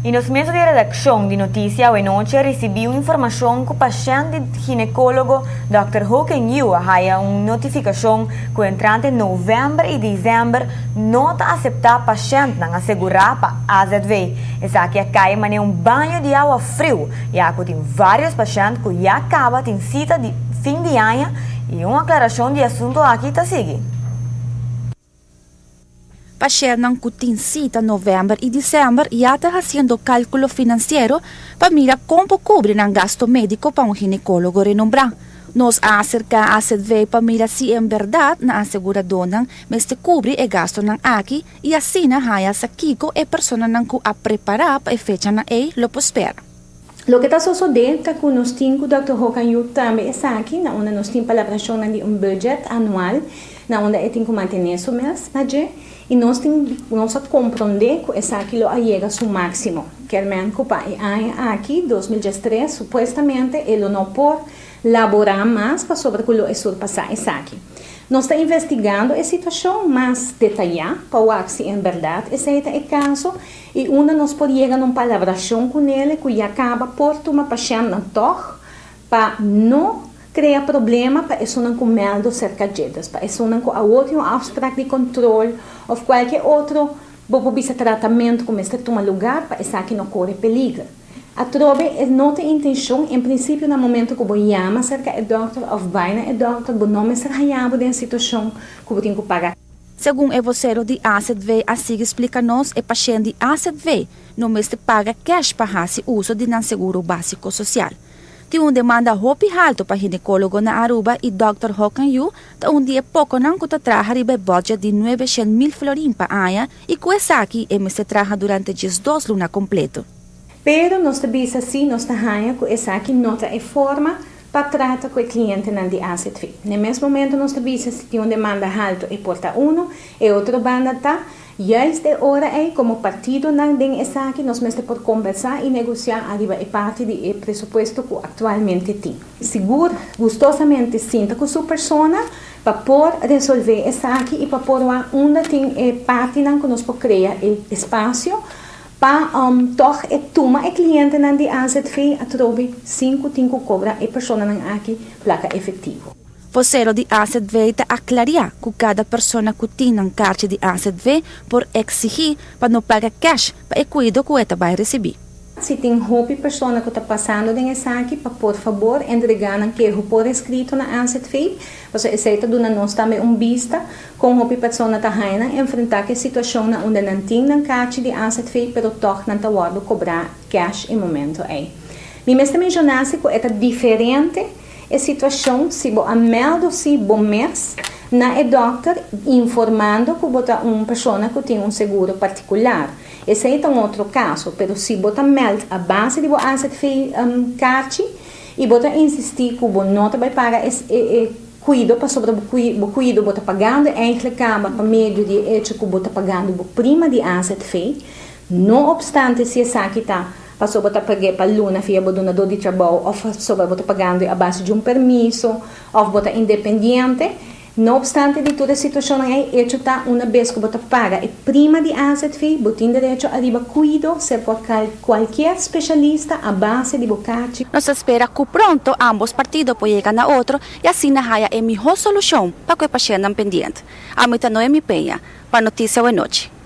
I nos mesa di redakshon di Notisia Awe Nochi a risibí un informashon ku pashènt di ginekólogo Dòkter Ho Ken Yu a haya un notifikashon ku entrante novèmber i desèmber no ta aseptá pashèntnan asegurá pa AZV. Esaki a kai manera un baño di awa friu, ya ku tin vários pashènt ku ya kaba tin sita di fin di aña i un aklarashon di e asuntu aki ta sigui. Pashèntnan ku tin sita novèmber i desèmber ya ta hasiendo kálkulo finansiero pa mira kon por kubri nan gasto médiko pa un ginekólogo renombrá. Nos a aserká AZV pa mira si en bèrdat nan aseguradónan mester kubri e gastonan aki i asina haña sa kiko e personanan ku a prepará pa e fechanan ei lo por spera. Loke ta sosodé ta ku nos tin ku Dòkter Håkan Yu tambe esaki, na unda nos tin palabrashonnan di un budget anual, na unda e tin ku mantené su mes na dje, i nos tin nos a komprondé ku esaki lo a yega su máksimo. Kermen ku pa e aña aki, 2013, supuestamente e lo no por laborá mas pasobra ku lo e surpasá esaki. Nos ta investigando e situashon mas detayá pa wak si en bèrdat esei ta e kaso i unda nos por yega na un palabrashon ku nele ku ya kaba por tuma pashèntnan tòg pa no krea problema pa esunnan ku mèldu serka dje. Dus pa esunnan ku awor tin un afsprak di kontrol òf kualke otro bo por bisa tratamentu ku mester tuma lugar pa esaki no kore peliger. Atrobe e no ta intenshon, en prinsipio na momento ku bo yama serka e dòkter òf bai na e dòkter bo no mester haña bo den situashon ku bo tin ku paga. Segun e vocero di AZV a sigui splica nos e pashent di AZV no mester paga cash pa haci uso di nan seguro basico social. Tin un demanda hopi halto pa ginecologo na Aruba y Dòkter Hokan Yu ta un di e poconan cu ta traha riba e budget di 900.000 florin pa aña y cu esaki e mester traha durante 12 luna completo. Pero nos ta bisa si nos ta haña ku esaki no ta e forma pa trata ku e klientenan di AZV. Na e mes momento nos ta bisa si tin un demanda haltu e por ta uno, e otro banda ta juist e ora ei komo partidonan den esaki nos mester por kombersá i negosiá ariba e parti di e presupuesto ku aktualmente tin. Sigur gustosamente sinta ku su persona pa por resolvé esaki i pa por wak unda tin e partinan ku nos por krea e espasio pa tòg e tuma e klientenan di AZV atrobe sin ku tin ku kobra e personanan aki plaka efektivo. Vocero di AZV ta aclaria cu cada persona cu tin nan kaartje di AZV por exigi pa no paga cash pa e cuido cu e ta bay ricibi. Si tin hopi persona ku ta pasando den esaki, pa por fabor entregá nan keho por eskrito na AZV, pasobra esei ta duna nos tambe un bista kon hopi persona ta haña nan enfrentá ku e situashon na unda nan tin nan kachi di AZV pero tòg nan ta wòrdu kobrá kèsh e momento ei. Mi mester menshoná si ku e ta diferente e situashon si bo a mèldu si bo mes na e dòkter informando ku bo ta un persona ku tin un seguro partikular. Esei ta un otro kaso, pero si bo ta mèld a base di bo AZV karchi i bo ta insistí ku bo no ta bai paga e e kuido pasobra bo bo kuido bo ta pagando eindelijk kaba pa medio di e echo ku bo ta pagando bo prima di AZV, no opstante si esaki ta pasobra bo ta pag'é pa luna via bo dunadó di trabou òf pasobra bo ta pagando a base di un permiso òf bo ta independiente. No obstante di tur e situacionnan ei, hecho ta una bes cu bo ta paga e prima di AZV, bo tin derecho ariba cuido cerca cualkier specialista a base di bo cachi. Nos ta spera cu pronto ambos partido por yega na otro y asina haya e miho solucion pa cu e pashentnan pendiente. Ami ta Noemi Peña, pa Noticia Awenochi.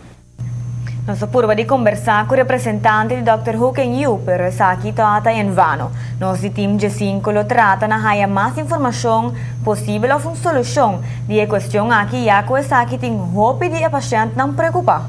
Nos a purba di kombersá ku representante di Dòkter Hoek en Yu, pero esaki tabata en vano. Nos di Team G5 lo trata na haya mas informashon posibel òf un solushon di e kuestion aki ya ku esaki tin hopi di e pashèntnan preokupá.